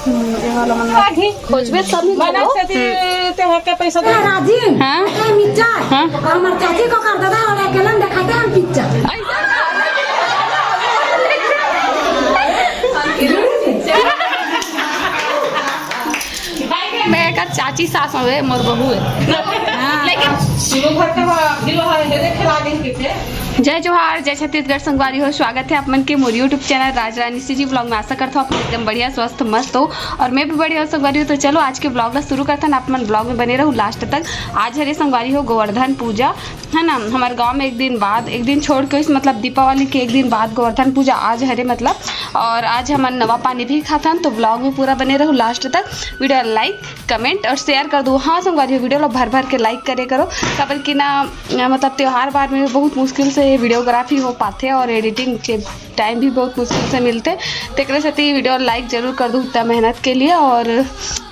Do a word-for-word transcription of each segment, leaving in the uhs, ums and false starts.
खोजबे तब नहीं मना चलो। से ती ते हके पैसा दे। राजी, हाँ? ए मिर्चा, हाँ? हमर चाची को कर दादा और अकेलन देखाते हम पिक्चर। मैं एकर चाची सास हवे, मोर बहू है। हाँ। लेकिन शुरू भर के वो अभी वो है, दे दे खिला दे के। जय जोहार, जय छत्तीसगढ़ संगवारी हो, स्वागत है आप मन के मोर YouTube चैनल राज रानी सीजी व्लॉग में। आशा करता हूँ आप एकदम बढ़िया, स्वस्थ, मस्त हो और मैं भी बढ़िया हूँ संगवारी हो। तो चलो आज के व्लॉग ला शुरू करथन, आप मन व्लॉग में बने रहू लास्ट तक। आज हरे संगवारी हो गोवर्धन पूजा, है ना, हमारे गांव में एक दिन बाद, एक दिन छोड़ के, इस मतलब दीपावली के एक दिन बाद गोवर्धन पूजा आज हरे मतलब। और आज हमन नवा पानी भी खाथन, तो व्लॉग में पूरा बने रहू लास्ट तक। वीडियो लाइक, कमेंट और शेयर कर दो। हाँ संगवारी हो, वीडियो ला भर भर के लाइक करे करो, काबर कि ना, मतलब त्योहार बार में बहुत मुश्किल से ये वीडियोग्राफी हो पाथे और एडिटिंग के टाइम भी बहुत मुश्किल से मिलते, तेकरे सेती वीडियो लाइक जरूर कर दो इतना मेहनत के लिए और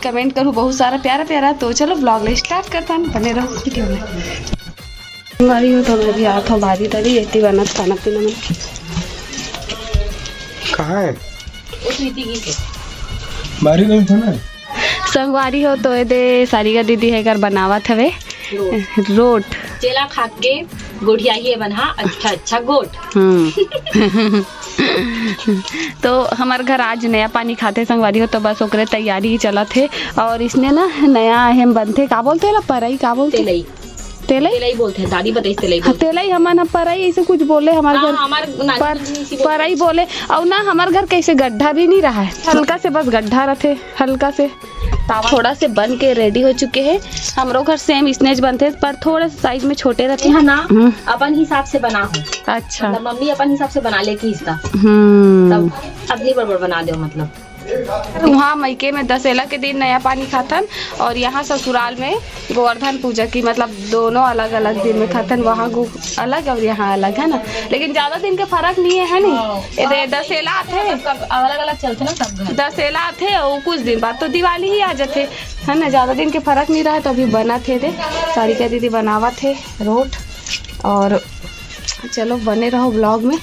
कमेंट करू बहुत सारा प्यारा प्यारा। तो चलो व्लॉग ले स्टार्ट करथन, बने रहो वीडियो में। संगवारी हो तो मैं भी आत हूँ बारी तरी एती बनत खाना पीना मन। कहाँ है? बारी नहीं था ना। संगवारी हो तो एदे सारिका दीदी है कर बनावत हवे रोट। जेला खा के गोठियाही है बना अच्छा अच्छा गोट। हम्म। तो हमार घर आज नया पानी खाते संगवारी हो, तो बस ओकरे तैयारी ही चलत है। और इसने ना नया हम बनते, का बोलते ला, परई का बोलते? तेलई। तेलई? तेलई बोलते हैं, दादी बताइस तेलई हाँ, बोलते हैं। तेलई हमन ह परई ऐसे कुछ बोले हमार हाँ, घर। हमार नानी पर, जी इसी बोलते परई हैं। बोले। और ना हमार घर कैसे गड्ढा भी नहीं रहा है, हल्का से बस गड्ढा रहते, हल्का से। तावा थोड़ा से बन के रेडी हो चुके हैं। हमरो घर सेम इसने ज बनते, पर थोड़ा सा साइज में छोटे रहते हैं। हाँ ना, हम्म। अपन हिसाब से बना हो। अच्छा। मतलब मम्मी अपन हिसाब से बना लेती इसका। हम्म। तब अगली बार बना दो मतलब। वहाँ मइके में दशहरा के दिन नया पानी खाथन और यहाँ ससुराल में गोवर्धन पूजा की, मतलब दोनों अलग अलग दिन में खाथन। वहाँ गो-, अलग और यहाँ अलग, है ना। लेकिन ज्यादा दिन के फर्क नहीं है, है नहीं? हाँ। एदे दशहरा आथे, सब अलग अलग चलथे ना सब घर। दशहरा आथे और कुछ दिन बाद तो दिवाली ही आ जाथे, है ना। ज्यादा दिन के फर्क नहीं रहा, तो अभी बना थे दे सारिका दीदी बनावत हे रोट। और चलो बने रहो व्लॉग में,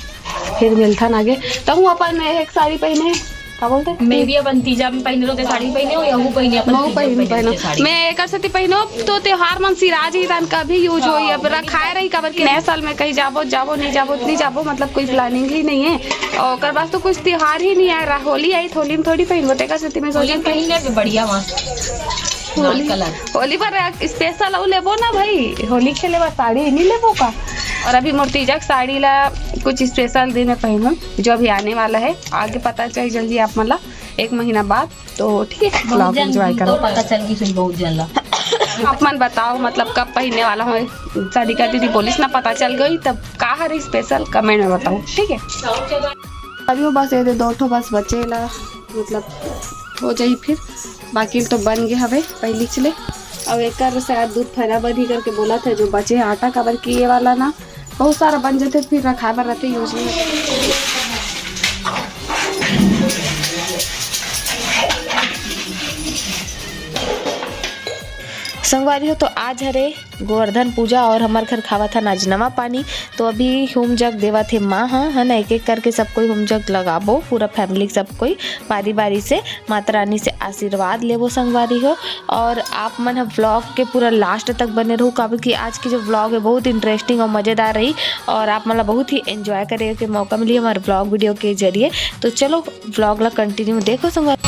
फिर मिलथन आगे। तहूँ अपन एक साड़ी पहने, का बोलते? मैं भी अपन तीजा में पहने रहो, साड़ी पहने हो या वो पहने, अपन महू तीजा में पहन पहने पहनो। साड़ी। मैं एकर सेती पहनो तो त्योहार मन सिराज ही तन कभी यूज होई, अब रखाए रही, काबर कि नया साल में कहीं जाबो, जाबो, नहीं जाबो, नहीं जाबो, मतलब कोई प्लानिंग ही नहीं है। और ओकर बाद तो कुछ त्योहार ही नहीं आए रहा, होली आई तो होली में थोड़ी पहनबो, तेकर सेती मैं होली सोचन पहन ले बढ़िया मस्त। लाल होली, कलर। होली पर स्पेशल अउ लेबो ना भाई, होली खेले बर साड़ी नहीं लेबो का? और अभी मोर तीजा के साड़ी ला कुछ स्पेशल दिन में पहनूं, जो अभी आने वाला है, आगे पता चल जल्दी आप मन ला एक महीना बाद। तो ठीक है, बहुत व्लॉग जन एंजॉय तो करो। पता चल गई सुन बहुत जन ला। आप मन बताओ, मतलब कब पहनने वाला हो? सारिका दीदी बोलिस ना पता चल गई, तब का हर स्पेशल कमेंट में बताओ, ठीक है? अभी वो बस ये दे दो ठो बस बचे ला, मतलब हो जाई फिर, बाकी तो बन गए हवे पहली चले। अब एकर शायद दूध फैला बनी करके बोला थे जो बचे आटा, काबर कि ये वाला ना बहुत सारा बन जाते, फिर रखाए बर रहते, यूज नहीं होते। संगवारी हो, तो आज हरे गोवर्धन पूजा और हमर घर खावत हन आज नवा पानी। तो अभी होम जग देवत हे माँ ह, है ना, एक एक करके सब कोई होम जग लगाबो, पूरा फैमिली सब कोई बारी बारी से माता रानी से आशीर्वाद लेबो संगवारी हो। और आप मन ह व्लॉग के पूरा लास्ट तक बने रहू, काबर कि आज की जो व्लॉग है बहुत इंटरेस्टिंग और मज़ेदार रही और आप मन ला बहुत ही एंजॉय करे के मौका मिली हमारे व्लॉग वीडियो के जरिए। तो चलो व्लॉग ला कंटिन्यू देखो संगवारी।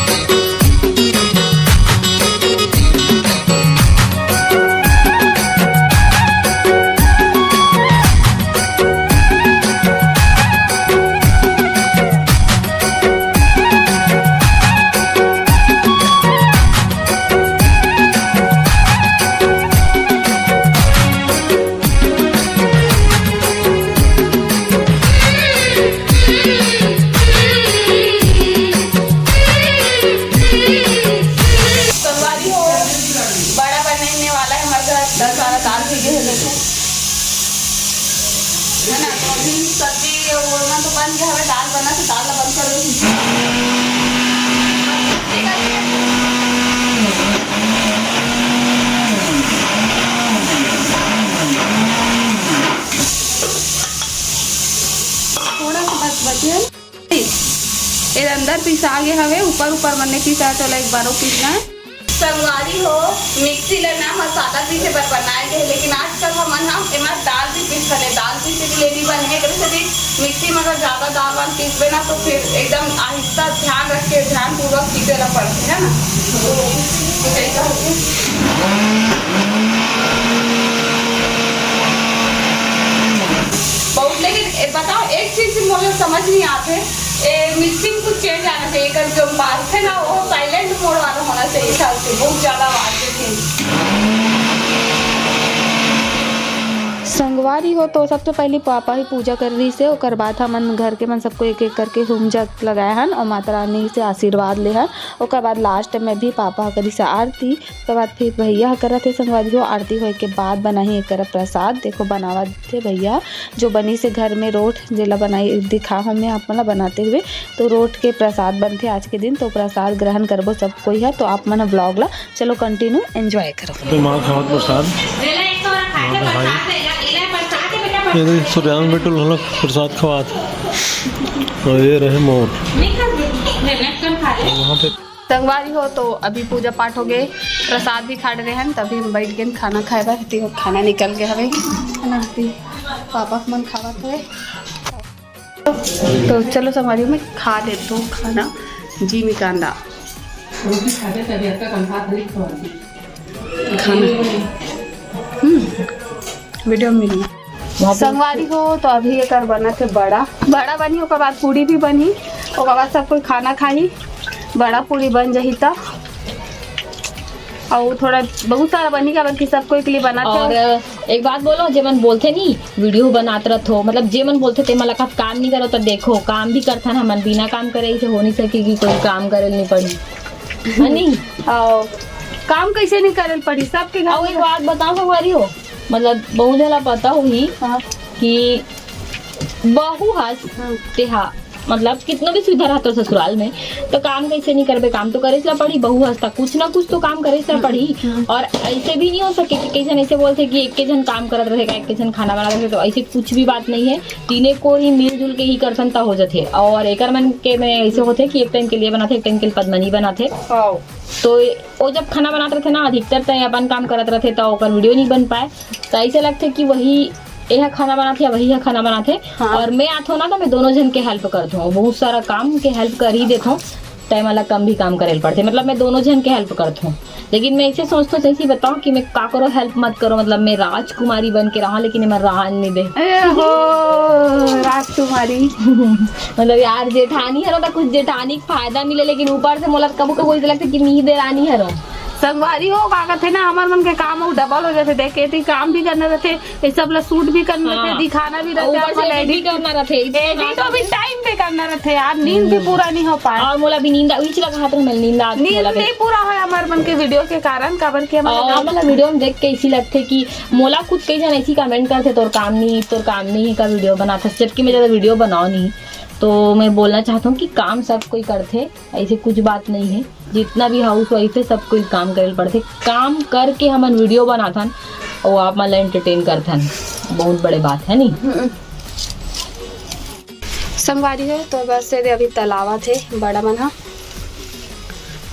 पिसा गे हवे, ऊपर ऊपर मन नइ पिसाय, तो ओला एक बार पीसना हे। संगवारी हो, मिक्सी ले ना मसाला पीसे बर बनाए गे हे, लेकिन आजकल हमन ह एमा दाल भी पीसथन। दाल पीसे के लिए भी बने, एकरे सेती मिक्सी में अगर ज्यादा दाल वाल पीसबे ना, तो फिर एकदम आहिस्ता, ध्यान रख के, ध्यान पूर्वक पीसे ला पड़थे, है ना? तो कुछ ऐसा होथे। बहुत, लेकिन ए, बताओ, एक चीज मोला समझ नहीं आथे, ए, मिक्सी में कुछ चेंज आना चाहिए, एकर जो बाजथे ना, वो साइलेंट मोड वाला होना चाहिए था, उससे बहुत ज्यादा आवाज देथे। संगवारी हो, तो सबसे पहली पापा ही पूजा कर रहिस हे, ओकर बाद हमन घर के मन सबको एक एक करके होम जग लगाए हन और माता रानी से आशीर्वाद ले हन। ओकर बाद लास्ट में भी पापा ह करिस हे आरती, ओकर बाद फिर भैया ह करत हे संगवारी हो। आरती होए के बाद बनाही एकर प्रसाद। देखो बनावत हे भैया, जो बनिस हे घर में रोट, जेला बनाई दिखा हूँ मैं आप मन ला बनाते हुए। तो रोट के प्रसाद बनथे आज के दिन, तो प्रसाद ग्रहण करबो सब कोई ह। तो आप मन ह vlog ला चलो continue enjoy करो। तो माँ खावत प्रसाद। ये देख, सूर्यांश बेटू लोग प्रसाद खवात। और ये रहे मोर। और वहाँ पे संगवारी हो, तो अभी पूजा पाठ हो गए, प्रसाद भी खा रहे हैं, तभी हम बैठ गए खाना खाए बर। तो खाना निकल गया हवे, है ना? अभी पापा मन खावत हुए। तो चलो संगवारी हो, मैं खा लेती हूँ खाना। जी मिकांदा खाना। हम्म, वीडियो में मिली। संगवारी हो, तो अभी एकर बनत हे बड़ा, बड़ा बनही, ओकर बाद पूड़ी भी बनही, ओकर बाद सब कोई खाना खाही, बड़ा पूड़ी बन जही त। अउ थोड़ा बहुत सारा बनही, काबर कि सब कोई के लिए बनत हे। और एक बात बोलो, जे मन बोलथे नी वीडियो बनात रथो, मतलब जे मन बोलथे ते मन ला कब काम नहीं करो, तो देखो काम भी करथन हमन, बिना काम करे इसे हो नहीं सके कि कोई काम करे नहीं पड़ी, है नी? अउ काम कैसे नहीं करे पड़ी, सबके घर अउ में। एक बात बताओ संगवारी हो, मतलब बहुत जला पता होही हाँ। कि बहू हस हाँ। तेहा मतलब कितनो भी सुविधा रहतो ससुराल में, तो काम कैसे नहीं करबे, काम तो करेच ला पड़ी। बहू हस त कुछ ना कुछ तो काम करेच ला हम्म, पड़ी। हम्म। और ऐसे भी नहीं हो सके कि कई झन ऐसे बोलथे कि एक के झन काम करत रहे का, एक के झन खाना बनात रहे, तो ऐसे कुछ भी बात नहीं है। तीने को ही मिलजुल के ही करथन त हो जथे। और एकर मन के में ऐसे होथे कि एक टाइम के लिए बनाथे, एक टाइम के लिए पद्मनी बनाथे। हाँ। तो वो जब खाना बनात रथे ना, अधिकतर तय अपन काम करत रथे, तो ओकर वीडियो नहीं बन पाए। तो ऐसे लगथे कि वही एहा खाना बनाथे या वही हा खाना बनाथे। हाँ। और मैं आथो ना, तो मैं दोनों झन के हेल्प करथो, बहुत सारा काम के हेल्प कर ही देथो। तय मला कम भी काम करे ल पड़थे, मतलब मैं दोनों झन के हेल्प करथो। लेकिन मैं ऐसे सोचथो, जैसे बताओ कि मैं काकरो हेल्प मत करो, मतलब मैं राजकुमारी बन के रहा, लेकिन मैं रहा नहीं दे। ए हो, राजकुमारी। मतलब यार, जेठानी हरो तो कुछ जेठानी के फायदा मिले, लेकिन ऊपर से मोला कभू कभू ऐसे लगथे कि नहीं दे रानी हरो। संगवारी हो, का कथे ना, हमर मन के काम अउ डबल हो जाथे। देख, एती काम भी करना रहथे, ये सब ला शूट भी करना हाँ। रहथे, दिखाना भी और रहथे, ऊपर से अपन एडिट भी edit करना रहथे, इतना एडिट भी टाइम पे करना रहथे यार, नींद भी हम्म। पूरा नहीं हो पाए। और मोला भी नींद आ-, इच लगा हाथ में नींद आत नींद मोला भी। नहीं पूरा होय हमर मन के वीडियो के कारण, काबर कि हमर और गाँव मतलब वीडियो में देख के ऐसी लगथे कि मोला खुद कई झन ऐसी कमेंट करथे, "तोर काम नहीं, तोर काम नहीं है का वीडियो बनाथस?" जबकि मैं ज्यादा वीडियो बनाओ नहीं। तो मैं बोलना चाहता हूँ कि काम सब कोई करथे, ऐसे कुछ बात नहीं है। जितना भी हाउस वाइफ है, सब कोई काम करे ल पड़थे। काम करके हमन वीडियो बनाथन और आप मन ला एंटरटेन करथन, बहुत बड़े बात है नी। हम्म। संगवारी हो, तो बस ये अभी तलावा थे बड़ा मन हा।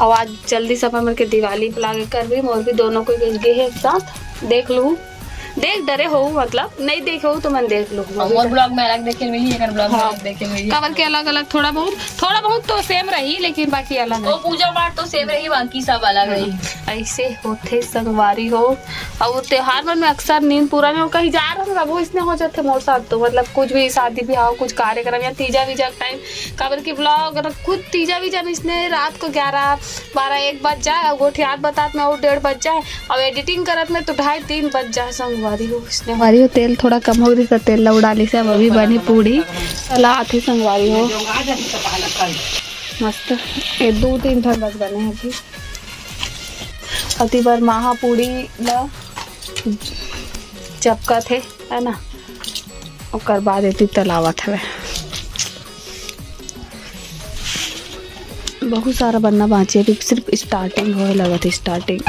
और आज जल्दी से अपन मन के दिवाली vlog कर भी, मोर भी दोनों कोई गे हे एक साथ, देख लू। देख डरे हो, मतलब नहीं देखे हो तो मन देख लो। और मोर ब्लॉग में अलग देखे मिली, एकर ब्लॉग में हाँ। अलग देखे मिली। काबर के अलग-अलग थोड़ा बहुत, थोड़ा बहुत तो सेम रही, लेकिन बाकी अलग वो है। पूजा पाठ तो सेम रही, बाकी सब अलग रही। ऐसे होथे संगवारी हो। और त्योहार मन में अक्सर नींद पूरा नहीं हो, कहीं जा रहे हो, वो इसने हो जाते मोर साथ तो, मतलब कुछ भी शादी ब्याह, कुछ कार्यक्रम या तीजा वीजा टाइम, काबर की ब्लॉग खुद तीजा वीजा में इसने रात को ग्यारह, बारह, एक बज जाए, और गोठियात बतात में और डेढ़ बज जाए, और एडिटिंग करत में तो ढाई, तीन बज जाए संगवारी हो। इसने संगवारी हो, तेल थोड़ा कम हो रही, तो तेल ला उड़ा ली से, अब अभी बनी पूड़ी। चला आथे संगवारी हो, मस्त, ये दो तीन ठन बस बने हैं अभी। अति बर माहा पूड़ी ला चपका थे, है ना, ओकर बाद एती तलावत हवे। बहुत सारा बनना बाँचे, अभी सिर्फ स्टार्टिंग होए लगत हे, स्टार्टिंग।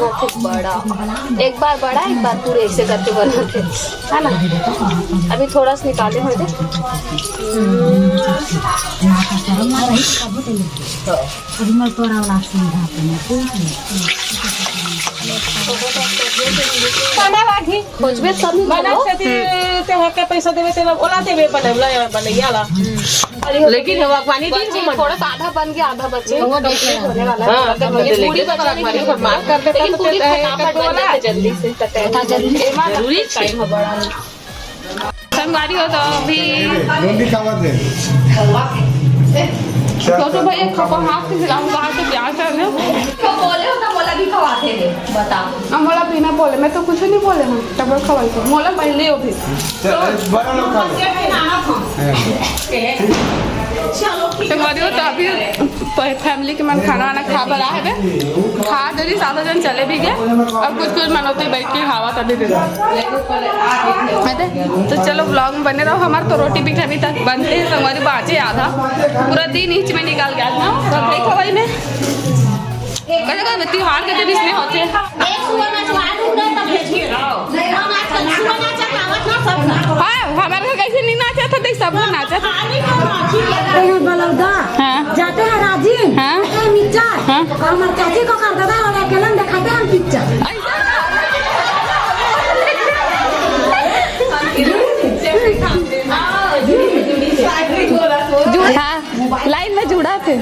बड़ा, एक बार बड़ा, एक बार पूरे ऐसे करके बनाथे, है ना? अभी थोड़ा सा निकाले हो दे। खाना बाकी। खोजबे सब नहीं बना खाबो। सकती तेहर के पैसा देवे, तेला ओला देवे, बने, बने, बने, याला। लेकिन हवा पानी दी बच्चे, हमन। थोड़ा सा आधा बन गया, आधा बच्चे। वो देख रहे हैं। होने वाला है। हाँ, अगर हम ये तो पूरी लेके बचा तो नहीं, हमारी मार कर देता लेकिन तो पूरी कहता है, फटाफट कद्दू बन वाला। जाते जल्दी से। बता जल्दी। एमा जरूरी टाइम हो बड़ा। संगवारी हो तो अभी जल्दी खावा दे। छोटू भैया को हाथ से खिलाऊंगा, हाथ से प्यार कर ले। तो बोले हो ना, बोला भी खवाते थे, बता। अब मोला बिना बोले, मैं तो कुछ नहीं बोले हूँ, तब खवाई को। मोला पहले हो भी। चल, बड़ा लोग खा लो। चलो, ठीक तो है। मरियो तो अभी प-, फैमिली के मन खाना वाना खा बर आए हवे। खा डरी, सात जन चले भी गए और कुछ कुछ मन होते बैठ के खावा तभी दे दो। है दे? तो चलो, ब्लॉग में बने रहो। हमार तो रोटी भी अभी तक बनते हैं, संगवारी बाचे आधा, पूरा दिन इच में निकाल गया ना, तो नहीं खवाई में। कहे का त्योहार के दिन इसने होते हैं। एक सुअर नाच वाला ढूंढे तब भेजिए। हम आजकल सुअर नाच आवत ना सब ना। हाँ, हमारे घर कैसे नहीं नाचा था, देख सब लोग नाचा था। खाली को नाची के। जाते हैं बलौदा, हाँ। जाते हैं राजिम, हाँ। जाते हैं मिर्चा, हाँ। और हमारे चाची को कर दादा और अकेले में दिखाते हैं हम पिक्चर। ऐसा? जो, हाँ, लाइन में जुड़ा थे।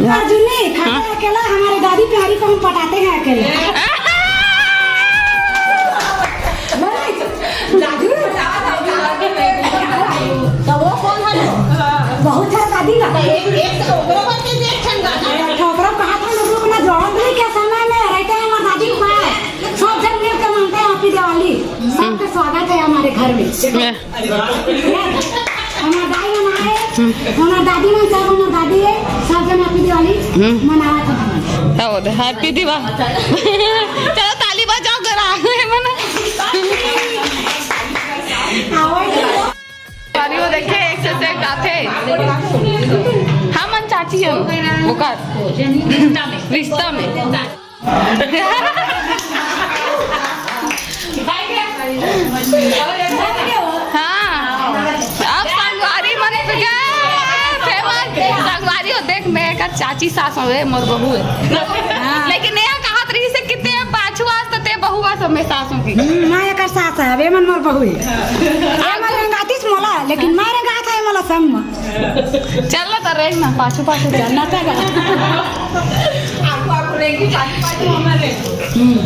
अर्जुनी, खाते अकेला, हमारे दादी प्यारी को हम पटाते हैं अकेले। दादी, तो वो कौन है? बहुत सारा दादी का। एक, एक तो ओकरो बात नहीं देख ठंगा ना। ठोकरा कहा था, लोग ना जवान भी क्या समय में रहते हैं, हमारे दादी को है। सब जन मिलकर मनाते हैं Happy Diwali। सबका स्वागत है हमारे घर में। हमार दाई मन आए, हमार दादी मन सब, हमार दादी है, सब जन Happy Diwali हम्म। मनावत हन। का बोलते? Happy Diwali। चलो ताली बजाओ, गरा मन। ताली वो देखे, एक से एक आथे। हम मन चाची हन, ओकर रिश्ता में। हाँ, अब संगवारी मन के फेमस संगवारी हो। देख, मैं एकर चाची सास हवे, मोर बहू है। हाँ। लेकिन ये कहत रही से कि ते पाछू आस त ते बहू आस, मैं सास हूँ की। हम्म, मैं एकर सास है, अब ये मन मोर बहू है। ये मन रंगातीस मोला, लेकिन मैं रंगात है मोला संग में। चल ना, तो रेंग ना, पाछू पाछू चल ना, चल। आपको, आपको रेंगी, पाछू पाछू हमारे। हम्म।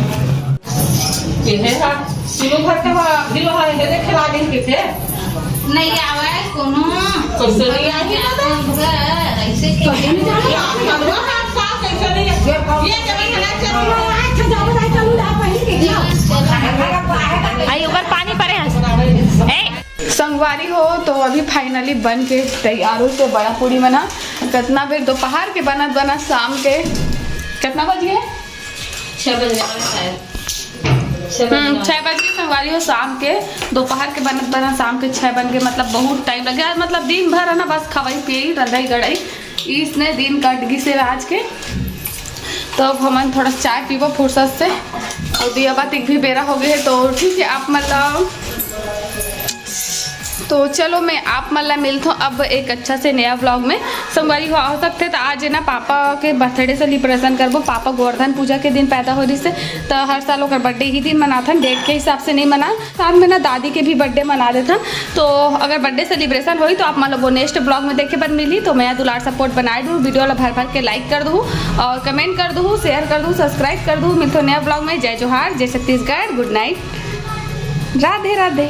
ये है हाँ, तीनों घर के हाँ, दिल हाँ, ये देख खिला देंगे थे। नहीं आवे कोनो। कैसे नहीं आए? ऐसे के। ये आप मनवा हाथ साफ कैसे नहीं है? ये जगह खिला चलो। अच्छा, ज्यादा नहीं चलू, आप वहीं के क्या? आई ऊपर पानी पड़े हैं। ए, संगवारी हो, तो अभी finally बन के तैयार हो से बड़ा पूड़ी मना। कितना बेर दोपहर के बनत बनत शाम के कितना बज गए? छह बज गए शायद। छह बज हम्म, गए। छह बज गए संगवारी हो शाम के, दोपहर के बनत बनत शाम के छह बज गए। मतलब बहुत टाइम लगे यार, मतलब दिन भर है ना बस खवाई पियई रंधई गड़ई, इसने दिन कट गई से आज के। तो अब हमन थोड़ा चाय पीबो फुर्सत से, और दिया बाती के भी बेरा हो गए है, तो ठीक है आप मतलब तो चलो मैं आप मन ला मिलथों अब एक अच्छा से नया vlog में। संगवारी हो, हो सकथे त आज ना पापा के birthday celebration करबो, पापा गोवर्धन पूजा के दिन पैदा हो रिसे, त हर साल ओकर birthday ही दिन मनाथन, date के हिसाब से नहीं मना। साथ में ना दादी के भी birthday मना देथन। तो अगर birthday celebration होई तो आप मन ला वो next vlog में देखे बर मिली। तो मैं दुलार support बनाए दू, video ला भर भर के like कर दू और comment कर दू, share कर दू, subscribe कर दू। मिलथों नया vlog में। जय जोहार, जय छत्तीसगढ़, good night, राधे राधे।